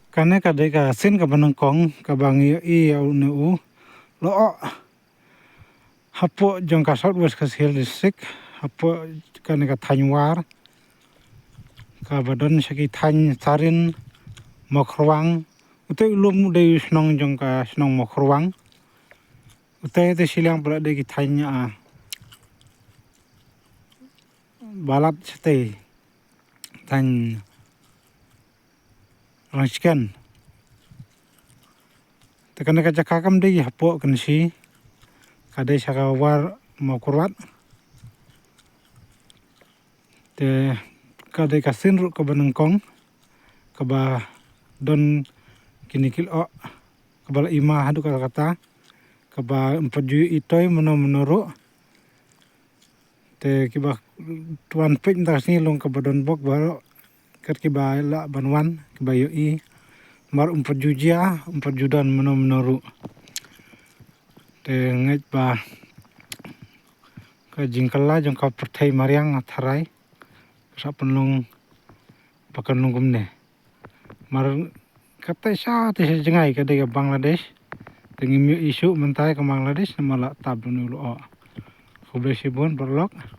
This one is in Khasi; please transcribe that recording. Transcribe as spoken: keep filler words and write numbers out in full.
Kane ka dei ka sien kaba nyngkong kaba ngi ïohi ïa une u lyoh hapoh jong ka South West Khasi Hills District, hapoh kane ka thaiñ War, kaba don sha ki thaiñ Sarin, Mawkyrwat. Ute u lum u dei u shnong jong ka shnong Mawkyrwat. Ute te shiliang pala dei ki thaiñ, ah, Balat shatei, thaiñ Rangshken. Te kane ka jaka kam dei hapoh Kynshi, ka dei sha ka War Mawkyrwat. Te ka dei ka sien ruh kaba nyngkong kaba don kine ki lyoh kaba la i ma haduh katta katta, kaba ym pat ju ïohi mano mano ruh. Te kiba wan peit mynta ka sngi long kaba don bok baroh, kat kiba lah ban wan, kiba ïohi. Namar ym pat ju jia, ym pat ju don mano mano ruh. Te ngeit ba ka jingkylla jong ka pyrthei mariang ha tharai ka sa pynlong ba kan long kumne. Namar kata sha te sha jngai ka dei ka Bangladesh. Te ngim ïohi shuh mynta ka Bangladesh namar la tap da une u lyoh. Khublei shibun paralok.